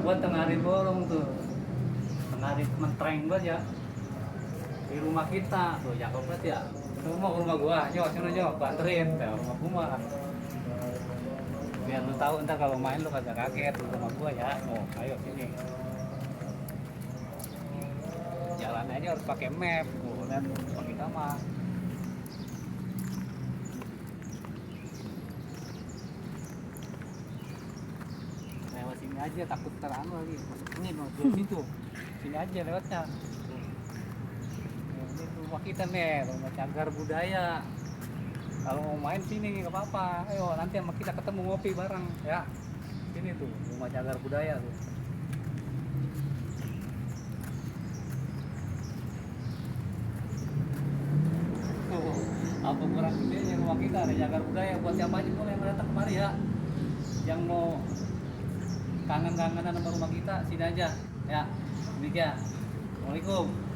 gua tengah hari bolong tuh, tengah hari mentreng banget ya di rumah kita tuh, cakep banget ya. Lu mau ke rumah gua, nyok sini nyok, gua anterin ke rumah gua. Biar lu tahu ntar kalau main lu kagak kaget di rumah gua ya. Oh, ayo sini. Jalannya aja harus pakai map, tuh lihat rumah kita mah. Lewat sini aja, takut terang lagi. Masuk ini mau ke situ. Sini aja lewatnya. Ini rumah kita nih, rumah cagar budaya. Kalau mau main sini nggak apa-apa. Ayo nanti sama kita ketemu ngopi bareng ya. Sini tuh rumah cagar budaya tuh. Tuh, apa kurang gedenya rumah kita ada cagar budaya buat siapa aja boleh yang datang kemari ya. Yang mau kangen-kangenan sama rumah kita sini aja ya. Demikian. Assalamualaikum.